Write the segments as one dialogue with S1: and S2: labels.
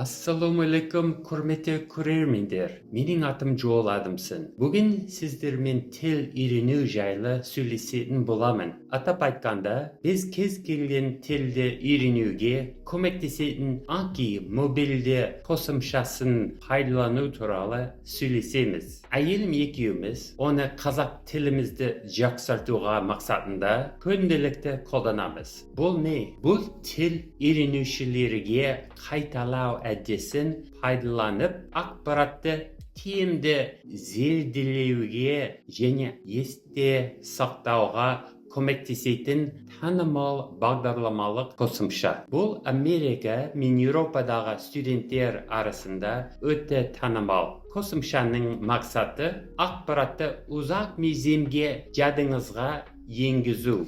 S1: Ассалаумағалейкум, құрметті көрермендер! Менің атым Джоэл Адамсон. Бүгін сіздермен тіл үйрену жайлы сөйлесетін боламын. Атап айтқанда, біз кез келген тілді үйренуге көмектесетін Anki мобильді қосымшасын пайдалану туралы сөйлесеміз. Әйелім екеуміз оны қазақ тілімізді жақсартуға мақсатында күнделікті қолданамыз. Бұл не? Бұл тіл үйренушілерге қайталау әдісін пайдаланып, ақпаратты тиімді зерделеуге және есте сақтауға көмектесетін танымал бағдарламалық қосымша. Бұл Америка мен Еуропадағы студенттер арасында өте танымал. Қосымшаның мақсаты – ақпаратты ұзақ мерзімге жадыңызға енгізу.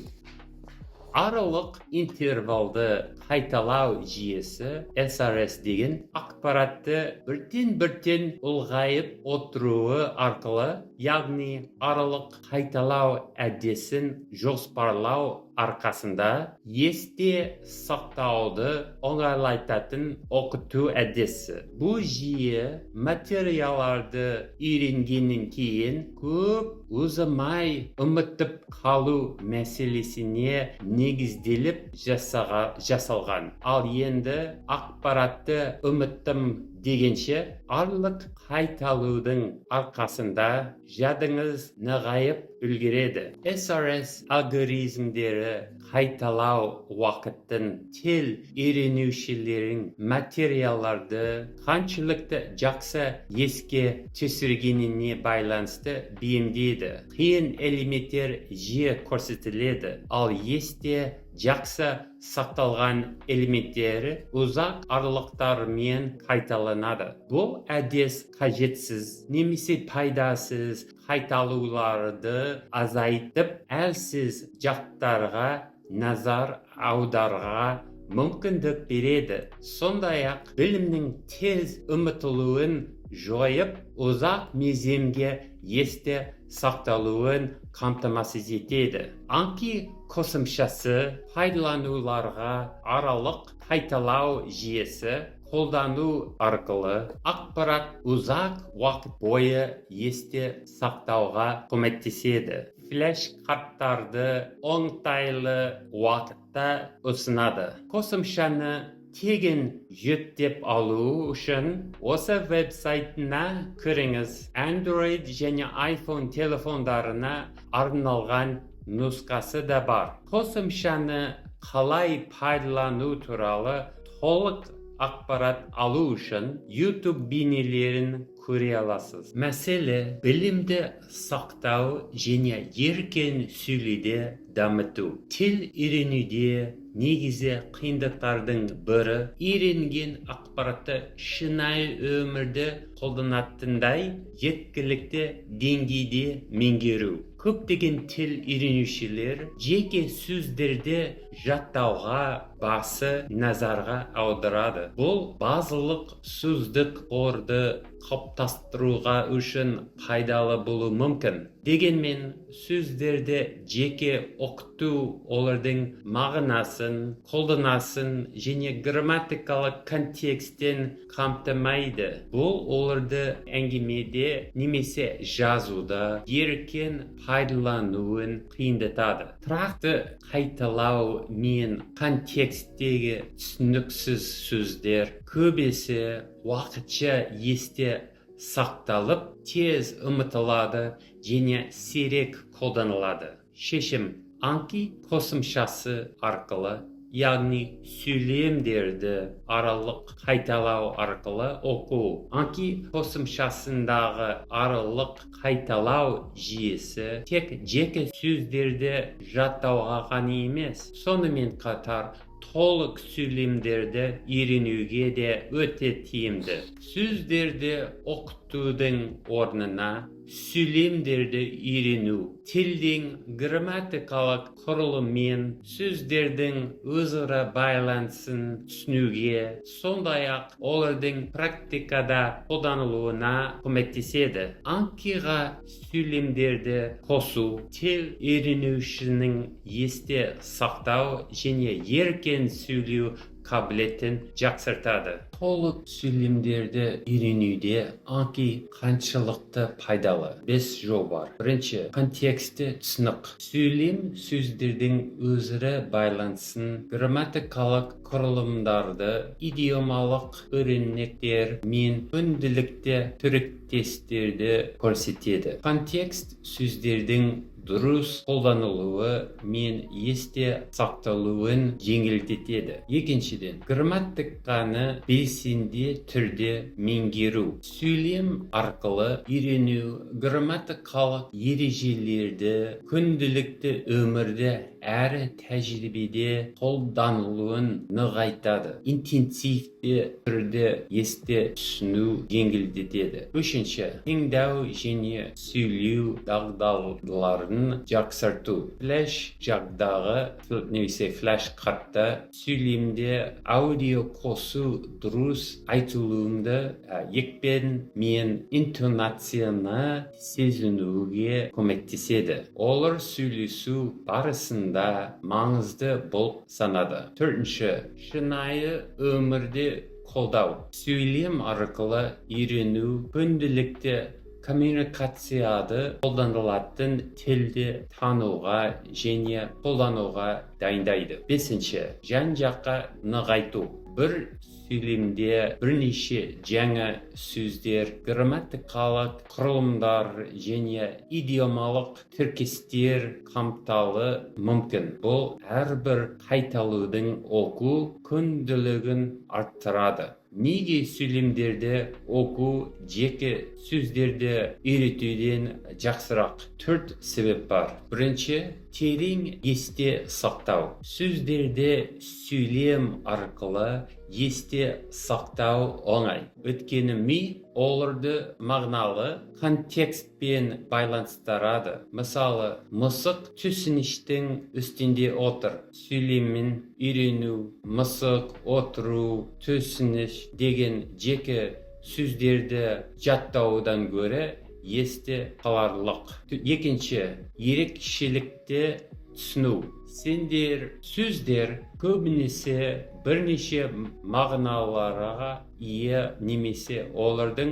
S1: Аралық интервалды қайталау жүйесі, SRS деген, ақпаратты біртен-біртен ұлғайып отыруы арқылы, яғни аралық қайталау әдісін жоспарлау арқасында есте сақтауды оңайлататын оқыту әдісі. Бұл жүйе материалдарды үйренгеннен кейін көп ұзамай ұмытып қалу мәселесіне негізделіп жасалған. Ал енді ақпаратты ұмыттым дегенше, аралық қайталаудың арқасында жадыңыз нығайып үлгереді. SRS алгоритмдері қайталау уақытын тіл үйренушілердің материалдарды қаншалықты жақсы еске түсіргеніне байланысты бейімдейді. Қиын элементтер жиі көрсетіледі, ал есте жақсы сақталған элементтері ұзақ аралықтармен қайталанады. Бұл әдіс қажетсіз немесе пайдасыз қайталауларды азайтып, әлсіз жақтарға назар аударуға мүмкіндік береді. Сондай-ақ білімнің тез ұмытылуын жойып, ұзақ мерзімге есте сақталуын қамтамасыз етеді. Anki қосымшасы пайдаланушыларға аралық қайталау жүйесі қолдану арқылы ақпарат ұзақ уақыт бойы есте сақтауға көмектеседі. Флеш-карттарды оңтайлы уақытта ұсынады. Қосымшаны тегін жүктеп алу үшін осы веб-сайтына кіріңіз. Android және iPhone телефондарына арналған нұсқасы да бар. Қосымшаны қалай пайдалану туралы толық ақпарат алу үшін YouTube бейнелерін көре аласыз. Мәселе: білімді сақтау және еркін сөйлеуді дамыту. Тіл үйренуде негізгі қиындықтардың бірі – үйренген ақпаратты шынайы өмірде қолданатындай жеткілікті деңгейде меңгеру. Көптеген тіл үйренушілер жеке сөздерді жаттауға басы назарға аударады. Бұл базалық сөздік қорды қалыптастыруға үшін пайдалы болуы мүмкін. Дегенмен сөздерді жеке оқыту олардың мағынасын, қолданысын және грамматикалық контекстін қамтымайды. Бұл оларды әңгімеде немесе жазуда еркін пайдалануын қиындатады. Тұрақты қайталау мен контексттегі түсініксіз сөздер көбінесе уақытша есте сақталып, тез ұмытылады және сирек қолданылады. Шешім: Anki қосымшасы арқылы, яғни сөйлемдерді аралық қайталау арқылы оқу. Anki қосымшасындағы аралық қайталау жүйесі тек жеке сөздерді жаттауға ғана емес, сонымен қатар толық сөйлемдерді үйренуге де өте тиімді. Сөздерді оқытудың орнына сөйлемдерді үйрену тілдің грамматикалық құрылымы мен сөздердің өзара байланысын түсінуге, сондай-ақ олардың практикада қолданылуына көмектеседі. Anki-ға сөйлемдерді қосу тіл үйренушінің есте сақтау және еркін сөйлеу қабілетін жақсартады. Толық сөйлемдерді үйренуде Anki қаншалықты пайдалы? Бес жол бар. Бірінші, контексті түсінік. Сөйлем сөздердің өзара байланысын, грамматикалық құрылымдарды, идиомалық өрнектер мен күнделікті тіркестерді көрсетеді. Контекст сөздердің дұрыс қолданылуы мен есте сақталуын жеңілдетеді. Екіншіден, грамматиканы белсенді түрде меңгеру. Сөйлем арқылы үйрену грамматикалық ережелерді күнделікті өмірде әрі тәжірибеде қолданылуын нығайтады. Интенсивті түрде есте түсіну жеңілдетеді. Үшінші, тыңдау және сөйлеу дағдыларын жақсарту. Флеш жадыдағы немесе флеш картта сөйлемде аудио қосу дұрыс айтылуымды, екпін мен интонацияны сезінуге көмектеседі. Олар сөйлесу барысында маңызды болып санады. Төртінші, шынайы өмірде қолдау. Сөйлем арқылы үйрену күнделікті коммуникацияда қолданылатын тілді тануға және қолдануға дайындайды. Бесінші, жан-жаққа нығайту. Бір сөйлемде бірнеше жаңа сөздер, грамматикалық құрылымдар және идиомалық тіркестер қамтылуы мүмкін. Бұл әрбір қайталаудың оқу құндылығын арттырады. Неге сөйлемдерді оқу жеке сөздерді үйретуден жақсырақ? Төрт себеп бар. Бірінші, терең есте сақтау. Сөздерді сөйлем арқылы есте сақтау оңай. Өйткені ми оларды мағыналы контекстпен байланыстырады. Мысалы, мысық төсеніштің үстінде отыр. Сөйлемін үйрену, мысық, отыру, төсеніш деген жеке сөздерді жаттаудан гөрі есте қаларлық. Екінші, ерекшелікті түсіну. Сендер сөздер көбінесе бірнеше мағыналарға ие немесе олардың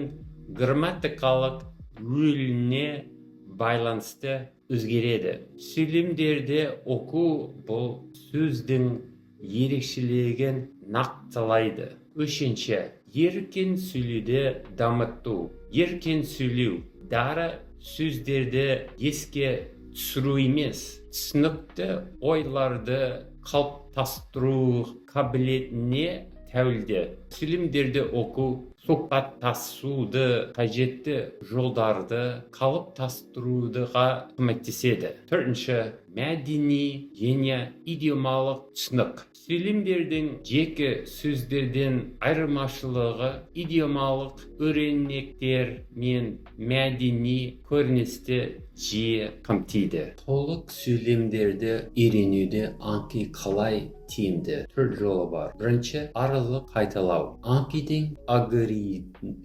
S1: грамматикалық рөліне байланысты өзгереді. Сөйлемдерді оқу бұл сөздің ерекшелігін нақтылайды. Үшінші, еркін сөйлеуді дамыту. Еркін сөйлеу дара сөздерді еске түсіру емес, түсінікті ойларды қалыптастыру қабілетіне тәуелді. Сөйлемдерді оқу сұхбаттасуды қажетті жолдарды қалыптастыруға көмектеседі. Төртінші, мәдени және идиомалық түсінік. Сөйлемдердің жеке сөздерден айырмашылығы идиомалық өрнектер мен мәдени көріністі жиі қамтиды. Толық сөйлемдерді үйренуде Anki қалай тиімді? Төрт жолы бар. Бірінші, аралық қайталау. Ankiдің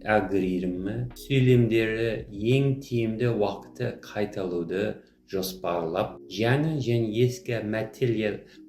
S1: алгоритмі сөйлемдері ең тиімді уақытты қайталауды жоспарлап, жаңа және ескі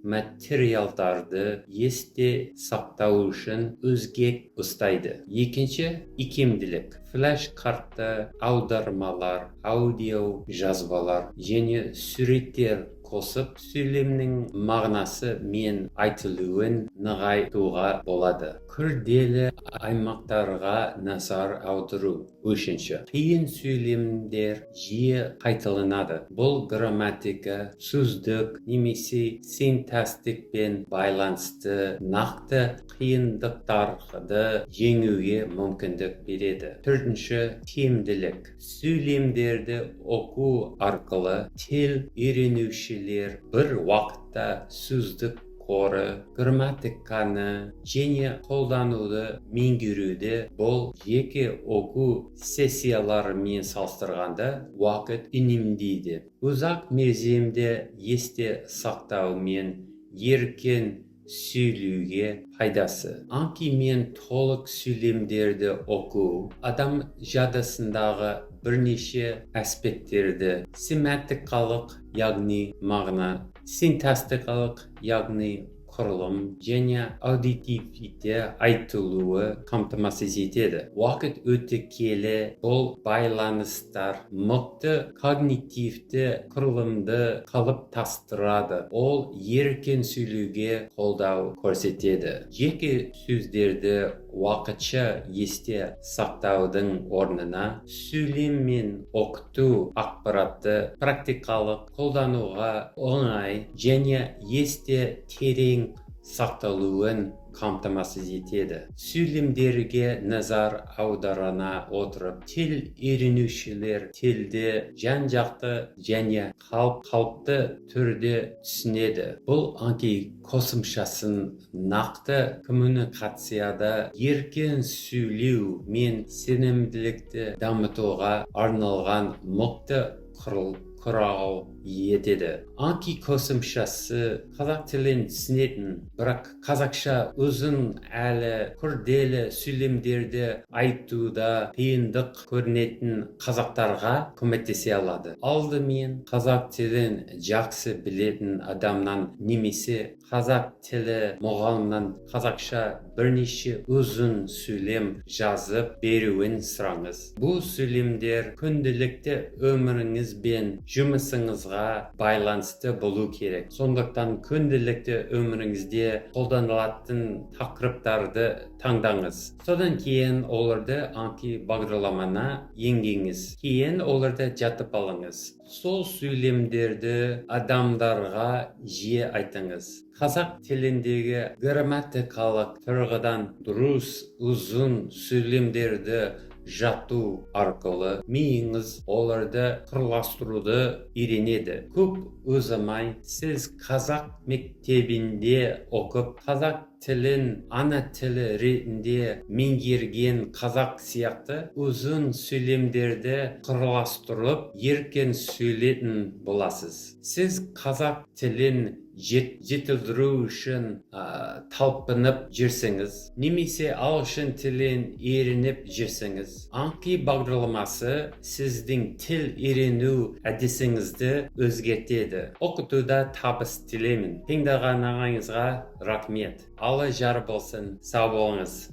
S1: материалдарды есте сақтау үшін өзгек ұстайды. Екінші, икемділік. Флеш-картта аудармалар, аудио жазбалар және суреттер қосып, сөйлемнің мағынасы мен айтылуын нығайтуға болады. Күрделі аймақтарға назар аудару. Үшінші, қиын сөйлемдер жиі қайталанады. Бұл грамматика, сөздік немесе синтаксиспен байланысты нақты қиындықтарды жеңуге мүмкіндік береді. Төртінші, тиімділік. Сөйлемдерді оқу арқылы тіл үйренушілер бір уақытта сөздік қоры, грамматиканы және қолдануды меңгеруде. Бұл жеке оқу сессияларымен салыстырғанда уақыт үнемдейді. Ұзақ мерзімді есте сақтау мен еркін сөйлеуге пайдасы. Anki мен толық сөйлемдерді оқу адам жадысындағы бірнеше аспекттерді: семантикалық, яғни мағына, синтаксикалық, яғни Құрылым және аудитивті айтылуы қамтамасыз етеді. Уақыт өте келе бұл байланыстар мықты когнитивті құрылымды қалыптастырады, ол еркін сөйлеуге қолдау көрсетеді. Жеке сөздерді уақытша есте сақтаудың орнына сөйлеммен оқыту ақпаратты практикалық қолдануға оңай және есте терең сақталуын қамтамасыз етеді. Сөйлемдерге назар аударана отырып, тіл үйренушілер тілді жан-жақты және қалыпты түрде түсінеді. Бұл Anki қосымшасын нақты коммуникацияда еркін сөйлеу мен сенімділікті дамытуға арналған мықты құрал етеді. Anki қосымшасы қазақ тілін түсінетін, бірақ қазақша ұзын әлі күрделі сөйлемдерді айтуда қиындық көрінетін қазақтарға көмектесе алады. Алдымен қазақ тілін жақсы білетін адамнан немесе қазақ тілі мұғалімнен қазақша бірнеше ұзын сөйлем жазып беруін сұраңыз. Бұл сөйлемдер күнделікті өміріңіз бен жұмысыңызға байланысты болу керек. Сондықтан күнделікті өміріңізде қолданылатын тақырыптарды таңдаңыз. Содан кейін оларды Anki бағдарламасына енгізіңіз. Кейін оларды жаттап алыңыз. Сол сөйлемдерді адамдарға жиі айтыңыз. Қазақ тіліндегі грамматикалық тұрғыдан дұрыс ұзын сөйлемдерді жаттау арқылы миыңыз оларды құрастыруды үйренеді. Көп ұзамай сіз қазақ мектебінде оқып, қазақ тілін ана тілі ретінде меңгерген қазақ сияқты ұзын сөйлемдерді құрастырып, еркін сөйлейтін боласыз. Сіз қазақ тілін жетілдіру үшін талпынып жүрсеңіз немесе ағылшын тілін үйреніп жүрсеңіз, Anki бағдарламасы сіздің тіл үйрену әдісіңізді өзгертеді. Оқытуда табыс тілеймін. Тыңдағаныңызға рахмет. Алла жар болсын. Сау болыңыз.